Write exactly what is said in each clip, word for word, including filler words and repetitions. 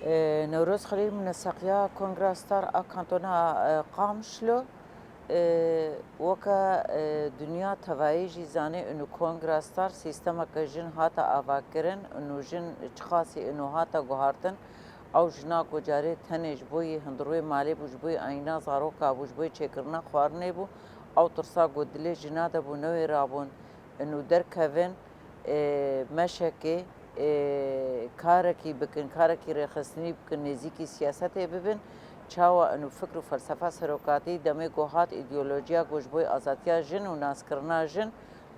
Newroz Xelîl, mineseqiya Kongra Star a Kantona, e, Qamişlo. E, weke, e, dinya tevayî jî zanê û Kongra Star sîstemeke jin hate avakirin û jin çiqasî û hate guhartin. Ew jina ku carê tenê ji bo yî hundirwê malê bû, ji bo yî ayîna zaroka bû, ji bo yî çêkirina xwarinê bû, ew tirsa ku dilê jina de bû newê rabûn û derkevin, e, meşekê, e, karekî bikin, karekî rêxistinî bikin, nêzîkî siyasetê bibin. Çawa û fikr û felsefa serokatî demê ku hat îdeolojiya ku ji bo yî azadiya jin û naskirina jin,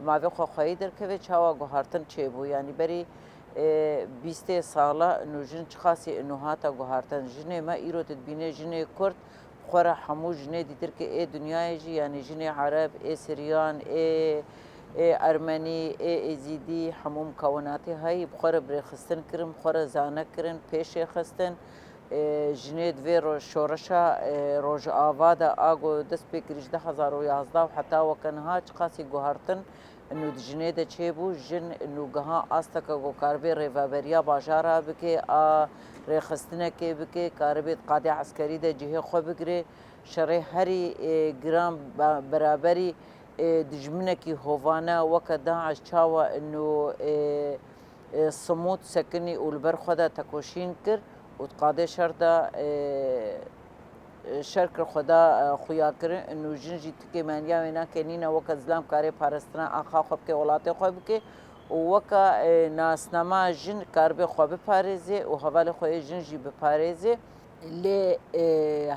mavê xwe xweyî derkeve, çawa guhartin çêbû. Yanî berî, e, bîstê sala nû jin çiqasî nû hate guhartin. Jinê me îro tu dibînê jinê Kurd, xwe re hemû jinê dîtirkê ê dinyayê jî, yanî jinê Ereb, ê Siryan, ê, ê Ermenî, ê Êzîdî, hemû mukawinatê heyî bi xwe re birêxistin kirin, bi xwe re zane kirin, pêşê xistin. E, jinê di vê ro-, şoreşa, e, Rojava de a ku dest pê kirî ji du hezar û yazdeh û heta weke niha çiqasî guhertin û di jinê de çêbû, jin û giha asteke ku karibê rêveberiya bajara bike, a rêxistinekê bike, karibê di qadê eskerî de cihê xwe bigire, şerê herî, e, giran be-, beraberî, e, dijminekî hovane weke DAIŞ çawa û, e, e, simût sekinî û li ber xwe de tekoşîn kir û di qadê şer de, e, e, şer kir xwe da, e, xuya kirin û jin jî tikê meniya wê nake nîne weke zilam karê parastina axa xwe bike, welatê xwe bike û weke, e, nasnama jin karibe xwe biparêze û hevalê xwe yê jin jî biparêze. Lê, e,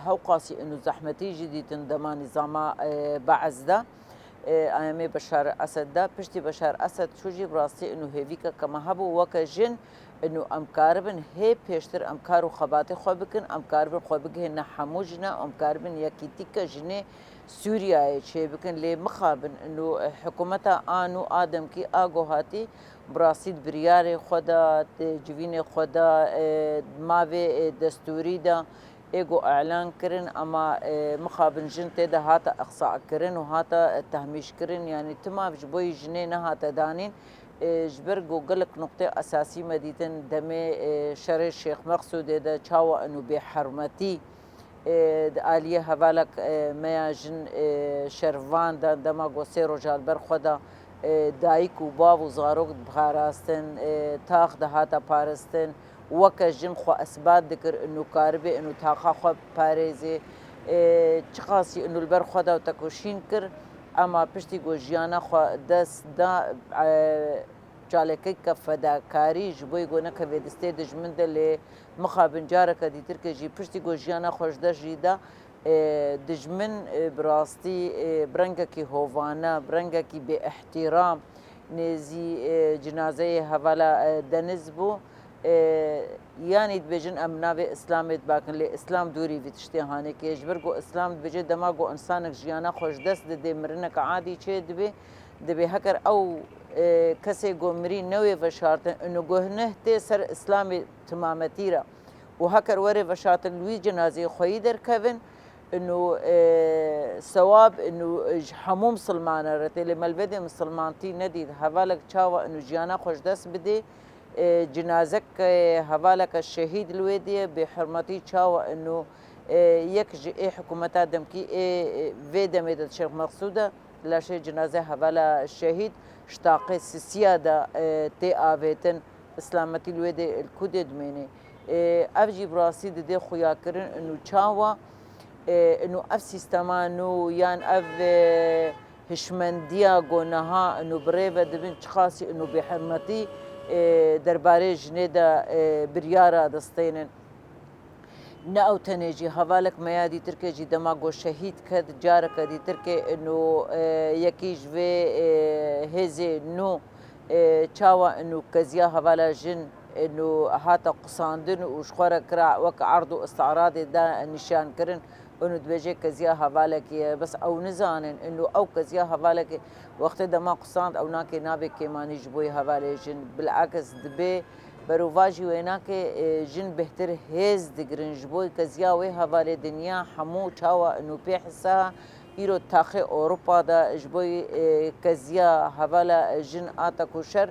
hewqasî û zehmetî jî dîtin dema nîzama, e, Be'ez de. E, ayemê Beşar Esed de. Piştî Beşar Esed çû jî bi rastî û hêvîkeke me hebû weke jin û em karibin hê pêştir em kar û xebatê xwe bikin, em karibin xwe bigihîne hemû jine, em karibin yekîtîke jinê Sûriyeyê çêbikin. Lê mixabin û hikûmeta a nû a demkî a guhatî bi rastî di biryarê xwe de, di civînê xwe de, e, di mavê, e, destûrî de, ê ku elan kirin, ema, e, mixabin jin tê de hate eqsakirin û hate, e, tehmîşkirin, yanî tu mav ji bo yî jinê nehate danîn, e, ji ber ku gelek nuqtê esasî me dîtin demê, e, şerê Şêx Meqsûdê de çawa û bêhermetî, e, di aliyê hevalek, e, me ya jin, e, şervan de dema ku sê roja li ber xwe de, e, dayik û bav û zarok diparastin, e, tax dihate parastin, weke jin xwe isbat dikir û karibê û taxa xwe biparêzê, e, çiqasî û li ber xwe de tekoşîn kir, ema piştî ku jiyana xwe dest da, e, çalakeke fedakarî ji bo yî ku nekeve destê dijmin de, lê mixabin careke dîtirke jî piştî ku jiyana xwe ji dest jî da, e, dijmin, e, bi rastî, e, bi rengekî hovane, bi rengekî bêîhtîram nêzî, e, cinazeyê hevala, e, Deniz bû. E, yanî dibêjin em navê Îslamê dibakin, lê Îslam dûrî vî tiştê hanê kê. Ji ber ku Îslam dibêje dema ku însanek jiyana xwe ji dest dide, mirineke adî çê dibe, dibê heker ew, e, kesê ku mirî newê veşartin û guh neh tê ser Îslamê timametî re û heker were veşartin li wî cinazeyê xweyî derkevin, û, e, sewab û ji hemû misilmane re tê, lê me li vê dê misilmantî nedît. Hevalek çawa û jiyana xwe ji dest bidê, e, cinazeke hevaleke şehîd li wê dê bêhurmetî çawa û, e, yek ji ê hikûmeta demkî ê, e, vê demê de Şêx Meqsûd e, laşê cinaze hevala şehîd ji taqê sisiya de, e, tê avêtin. Îslametî li wê dê li ku dê dimênê. E, ev jî bi rastî didê xuyakirin û çawa, e, û ev sîstema nû yan ev, e, hişmendiya ku niha û bi rê ve dibin çiqasî û bêhurmetî, e, derbarê jinê de, e, biryara distênin. Ne ew tenê jî, hevalek me ya dîtirke jî dema ku şehîd ket, careke dîtirke û, e, yekî ji vê, e, hêzê nû, e, çawa û keziya hevala jin û hate qisandin û ji xwe re kira wek erd û îstîradê de nîşan kirin û dibêje keziya hevalekê ye. Bes ew nizanin û ew keziya hevalekê wextê dema qisand ew nake navê kêmanî ji bo yê hevalê jin. Bilakis dibê berovajî wê nake, e, jin bêhtir hêz digirin ji bo keziya wê hevalê dinya hemû çawa û pê hisa îro taxê Ewropa de ji bo, e, keziya hevala jin a tekoşer,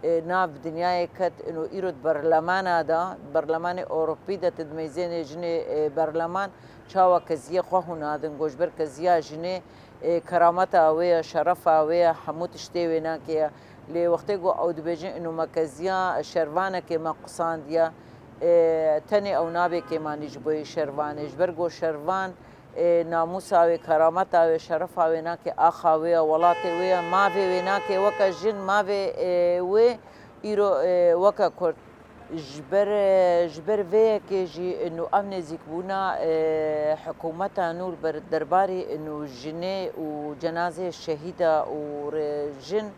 e, nav dinyayê ket, ino îro di berlemana de, di berlemanê Ewropî de tu dimeyzênê jinê, e, berleman, çawa keziyê xwe hûn nadin, go ji ber keziya jinê, e, kerameta wê ye, şerefa wê ye, hemû tiştê wê nake ye. Lê wextê ku ew dibêjin, ino me keziya şervanekê me qusandiye, e, tenê ew nabê kêmanî ji bo yê şervanê. Ji ber ku şervan, e, namûsa wê, kerameta wê, şerefa wê nake, axa wê ye, welatê wê ye, mavê wê nake weke jin, mavê, e, wê îro, e, weke kurd. Ji ber, e, ji ber vê yekê jî, ino ev nêzîkbûna, e, hikûmeta nû li ber derbarê, ino jinê û cenazeyê şehîda û re-, jin,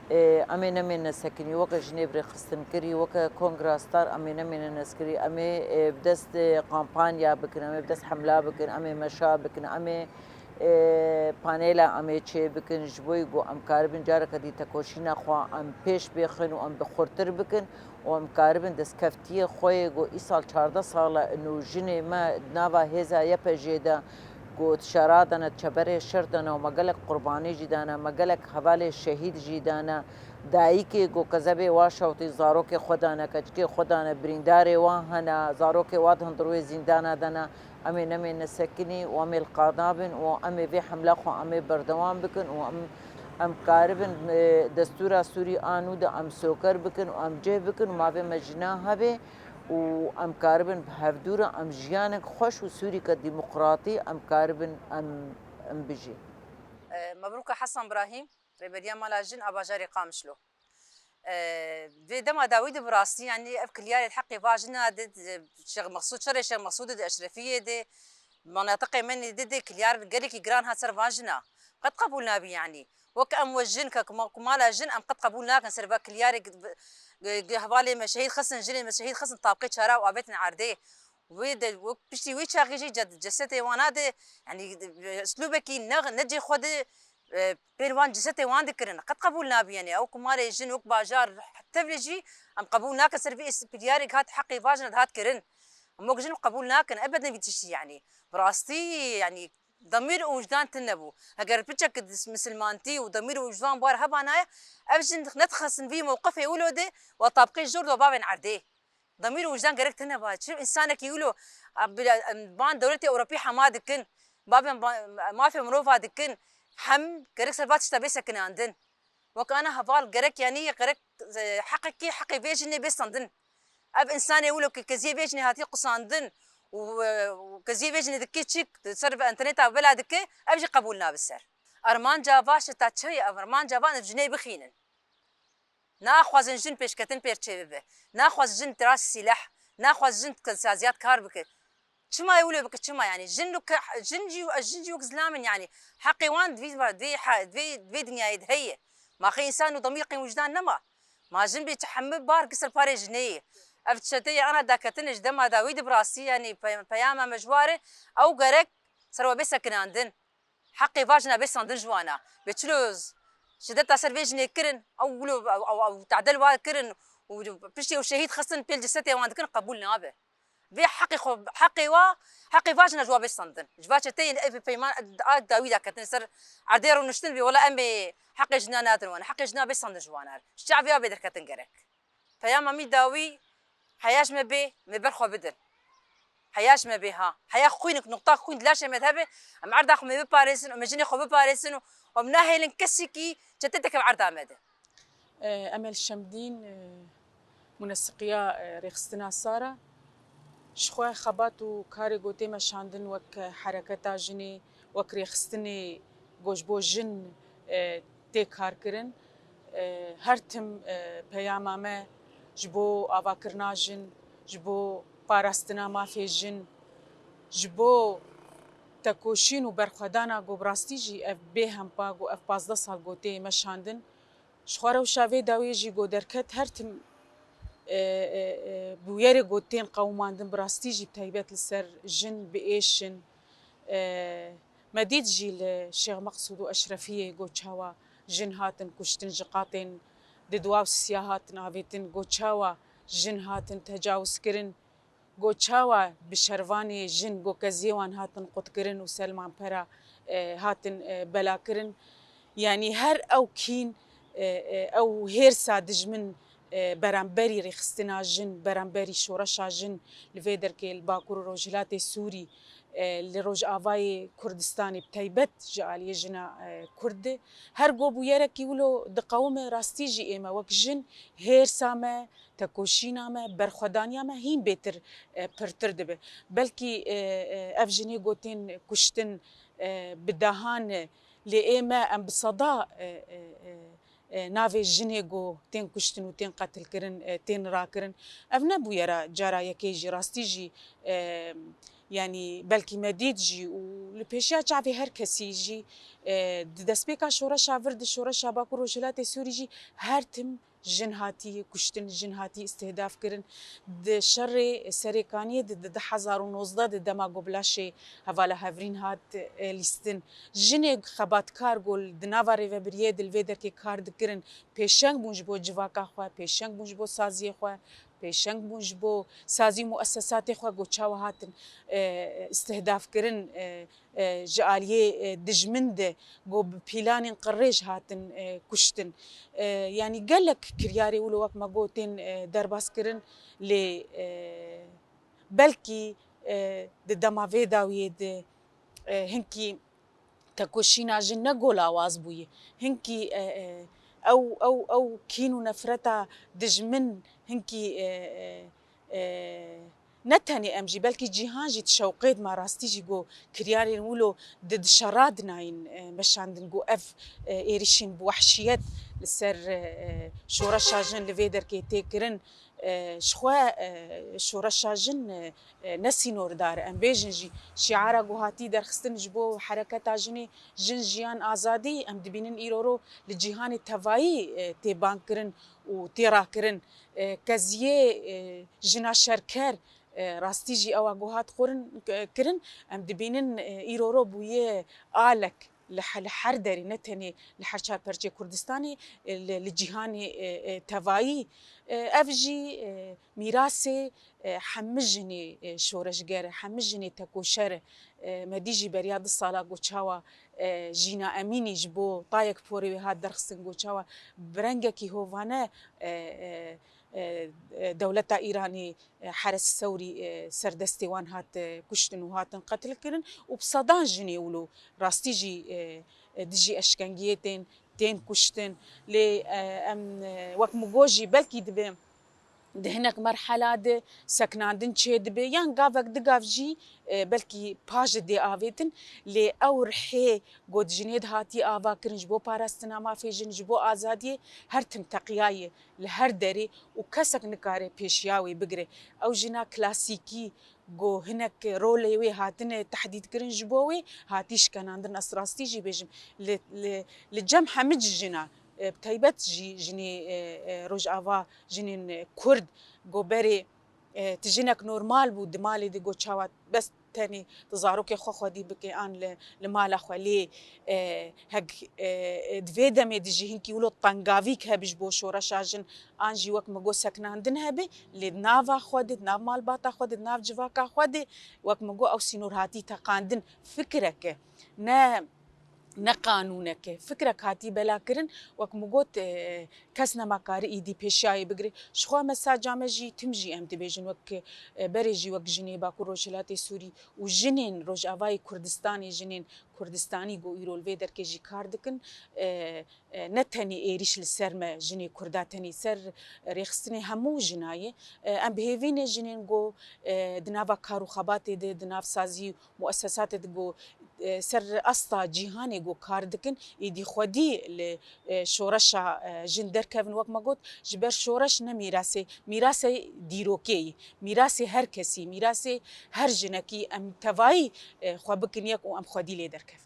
e, em ê nemêne sekinî. Weke jinê bi rêxistinkirî, weke Kongra Star em ê nemêne neskirî. Em ê, e, bi dest, e, kampanya bikin, em ê bi dest hemla bikin, em ê meşa bikin, em ê, e, panela em ê çê bikin, ji bo ku em karibin careke dî tekoşîna xwe em pêş bêxin û em bi xurtir bikin û em karibin destkeftiyê xwe yê ku îsal çardeh sal e ino jinê me di nava hêza Y P J'ê de ku di şera de ne, di çeberê şer de ne û me gelek qurbanî jî dane, me gelek hevalê şehîd jî dane, dayikê ku kezebê wa şewtî zarokê xwe dane, keçikê xwe dane, birîndarê wan hene, zarokê wa di hundirwê zîndana de ne. Em ê nemêne sekinî û em ê li qada bin û em ê vê hemla xwe em ê berdewam bikin û em, em karibin, e, destûra Sûrî a nû de em soker bikin û em cih bikin û mavê me jina hebe û em karibin bi hevdû re em jiyanek xweş û Sûrîke demokratî em karibin em, em bijîn. E, Mebrûka Hesen Brahîm, Rêberiya Mala Jin a bajarê Qamişlo. E, vê dema dawî de bi rastî, yanî ev kilyarê heqê va jina de, de, Şêx Mexsûd, şerê Şêx Mexsûdê de, Eşrefiyê de, menatiqê me nê de, de kilyar gelekî giran hat ser van jina. Qet qebûl nabî yanî. Wek em we jin, ke kuma-, kumala jin, em qet qebûl nakin ser va kilyarê ge-, ge-, ge-, hevalê me şehîd xistin, jinê me şehîd xistin, tabqê çara û avêtin erdê. Wê de, wek piştî wê çaxê jî ce-, cesetê wana de, yanî, e, uslûbekî ne, ne cê xwe de, e, pêl wan cesetê wan dikirin. Qet qebûl nabî, yanî ew kumarê jin wek bajar tevlî jî em qebûl nakin ser vê îs-, piryarê hat heqê va jina dihat kirin. Em wek jin qebûl nakin, ebed ne vî tiştî, yanî. Bi rastî, yanî, demîr û wijdan tune bû. Heger piçek di misilmantî û demîr û wijdan bar hebanaye, ev jin nedixistin vî mewqifê wilo de, wa tabqê jor de bavên erdê. Demîr û wijdan gerek tune ba. Çi însanekî wilo, a, bila, em, van dewletê Ewropî hema dikin, bavên ba-, mafê mirova dikin, hem gerek ser va tişta bê sekinandin. Wek ana heval gerek, yanî gerek, e, heqekî, heqê vê jinê bê standin. Ev însanê wilo ke keziyê vê jinê hatiye qusandin û, e, û keziyê vê jinê dike çik, di ser ve interneta bela dike, ev jî qebûl nabe ser. Armanca va şita çi ye? Ev armanca van ev jinê bixînin. Naxwazin jin pêşketin pêr çê bibe. Naxwazin jin tira sîleh. Naxwazin jin saziyat kar bike. Çima wilo bike, çima yanî? Jin lu ke, jin jî, jin jî wek zilam in yanî. Heqê wan di vî, di vî, di vî, di vî dinyayê de heye. Ma xê însan û demîr qîm wijdan nema. Ma jin bê çi hemî bar ki ser parê jinê ye. Ev çeteyê ana daketin ji dema dawî de bi rastî yanî pe-, peyama me ji war e. Ew gerek ser we bê sekinandin. Heqê va jina bê standin ji wana. Bê çilo şideta ser vê jinê kirin, ew wilo, ew, ew, ew tadel wa kirin û piştî ew şehîd xistin pêl cesetê wan dikin, qebûl nabe. Vê heqê xwe, heqê wa, heqê va jina ji wa bê standin. Ji va çeteyên ev peyman a dawî daketin ser erdê rûniştin bê, wela em ê heqê jina nadin wan, heqê jina bê standin ji wan. Ji çavê wa bê derketin gerek. Peyama min dawî, heya ji me bê, me ber xwe bidin. Heya ji me bê ha. Heya xwînek, nuqta xwîn di laşê me de hebe, em erda xwe me biparêzin û me jinê xwe biparêzin û em nahêlin kesekî çete teke bi erda me de. E, Emel Şemdîn, e, munesiqiya, e, rêxistina Sara. Ji xwe xebat û karê gotê meşandin wek hereketa jinê, wek rêxistinê ku ji bo jin, e, tê karkirin. E, her tim, e, peyama me ji bo avakirina jin, ji bo parastina mafê jin, ji bo tekoşîn û berxwedana ku bi rastî jî ev bêhempa ku ev pazdeh sal gotê meşandin. Ji xwe rewşa vê dawiyê jî ku derket her tim, e, e, e, bûyerê ku tên qewimandin bi rastî jî bi taybet li ser jin bi êş in. E, me dît jî li Şêx Meqsûd û Eşrefiyê ku çawa jin hatin kuştin, ji qatên di duwa û sisiya hatin avêtin, ku çawa jin hatin tecawizkirin. Ku çawa bi şervanê jin ku keziyê wan hatin qutkirin û selman pera, e, hatin, e, belakirin. Yanî her ew kîn, e, e, ew hêrsa dijmin e, beramberî rêxistina jin, beramberî şoreşa jin li vê derkê li Bakur û Rojhilatê Sûrî, e, li Rojavayê Kurdistanê bi taybet ji aliyê jina, e, Kurd de. Her go bûyerekî wilo diqewime, rastî jî ême wek jin hêrsa me, tekoşîna me, berxwedaniya me hîn bêtir, e, pirtir dibe. Belkî, e, e, ev jinê go tên kuştin, e, bi dehan e, lê ê me em bi seda, e, e, e, e, navê jinê go tên kuştin û tên qetilkirin, e, tên rakirin. Ev ne bûyera cara yekê jî, rastî jî, e, yanî belkî me dît jî û li pêşiya çavê her kesî jî, e, di destpêka şoreşa vir, di şoreşa Bakur Rojhilatê Sûrî jî her tim jin hatî kuştin, jin hatî îstihdaf kirin. Di şerê Serêkaniyê de di du hezar û nozdeh de dema go bi laşê hevala Hevrîn hat, e, lîstin, jinê xebatkar go di nava rêvebiriyê de li vê derkê kar dikirin, pêşeng bûn ji bo civaka xwe, pêşeng bûn ji bo saziyê xwe, pêşeng bûn ji bo sazî û muessesatê xwe go çawa hatin, e, îstihdaf kirin, e, e, ji aliyê, e, dijmin de go bi pîlanên qirêj hatin, e, kuştin. E, yanî gelek kiryarê wilo wek me got tên, e, derbas kirin, lê, e, belkî, e, di dema vê dawiyê de, e, hinkî tekoşîna jin ne go lawaz bûye. Hinkî, e, e, ew, ew, ew kîn û nefreta dijmin hinkî, e, e, e, ne tenê em jî, belkî cîhan jî dişewqê dima rastî jî go kiryarên wilo di, di şera dinayîn, e, meşandin, go ev, e, êrişîn bi wehşiyet li ser, e, e, şoreşa jin li vê derkê tê kirin. E, ji xwe, e, şoreşa jin, e, e, ne sînordar e. Em bêjin jî şiara ku hatî derxistin ji bo hereketa jinê, jin, jiyan, azadî, em dibînin îroro li cîhanê tevayî, e, tê bangkirin û tê rakirin. E, qeziyê, e, jina şerker, e, rastî jî ewa ku hat xwarin, e, kirin, em dibînin, e, îroro bûye alek li he-, li her derê, ne tenê li her çar perçê Kurdistanê, e, li, li cîhanê, e, e, tevayî. E, ev jî, e, mîrasê, e, hemî jinê, e, şoreşger e, hemî jinê tekoşer e. E, me dî jî beriya du sala ku çawa, e, Jîna Emînî ji bo tayek porê wê hat derxistin, ku çawa bi rengekî hovane, e, e, e, e, dewleta Îranê, e, Heres Sewrî, e, ser destê wan hat, e, kuştin û hatin qetilkirin û bi sedan jinê wilo rastî jî, e, e, dijî eşkengiyê tên, tên kuştin. Lê, e, em, e, wek min got jî belkî dibe di hinek merhela de seknandin çêdibe yan gavek du gav jî, e, belkî paş dê avêtin. Lê ew rihê got jinê de hatî ava kirin ji bo parastina mafê jin, ji bo azadiyê her tim teqiyaye li her derê û kesek nikare pêşiya wê bigire. Ew jina klasîkî ku hinek rolê wê hatine tehdîdkirin ji bo wê hatî şikenandin. Ez rastî jî bêjim, li, li, li cem hemî jina, e, bi taybet jî jinê, e, e, Rojava, jinên, e, Kurd, ku berê, e, tu jinek normal bû di malê de, ku çawa bes tenê tu zarokê xwe xwedî bike an li, li mala xwe lê, e, hek, e, e, di vê demê de jî hinkî wilo tengavîk hebe ji bo şoreşa jin, an jî wek min got seknandin hebe, lê di nava xwe de, di nav malbata xwe de, di nav civaka xwe de, wek min got ew sînor hatî teqandin. Fikrek e, ne, ne qanûnek e. Fikrek hatî belakirin, wek min got, e, kes nema kari îdî pêşiyayê bigire. Ji xwe mesaja me jî, tim jî em dibêjin, wek, e, berê jî wek jinê Bakur Rojhilatê Sûrî û jinên Rojavayê Kurdistanê, jinên Kurdistanî ku îro li vê derkê jî kar dikin, e, e, ne tenê êrîş li ser me, jinê Kurda, tenê ser rêxistinê hemû jina ye. E, em bi hêvî ne jinên ku, e, di nava kar û xebatê de, di nav sazî û muessesatê de ku, e, ser asta cîhanê ku kar dikin, êdî xwedî li, e, şoreşa, e, jin derkevin. Wek me got, ji ber şoreş ne mîrasê, mîrasê dîrokê ye, mîrasê her kesî, mîrasê her jinekî. Em tevayî, e, xwe bikin yek û em xwedî lê derkevin.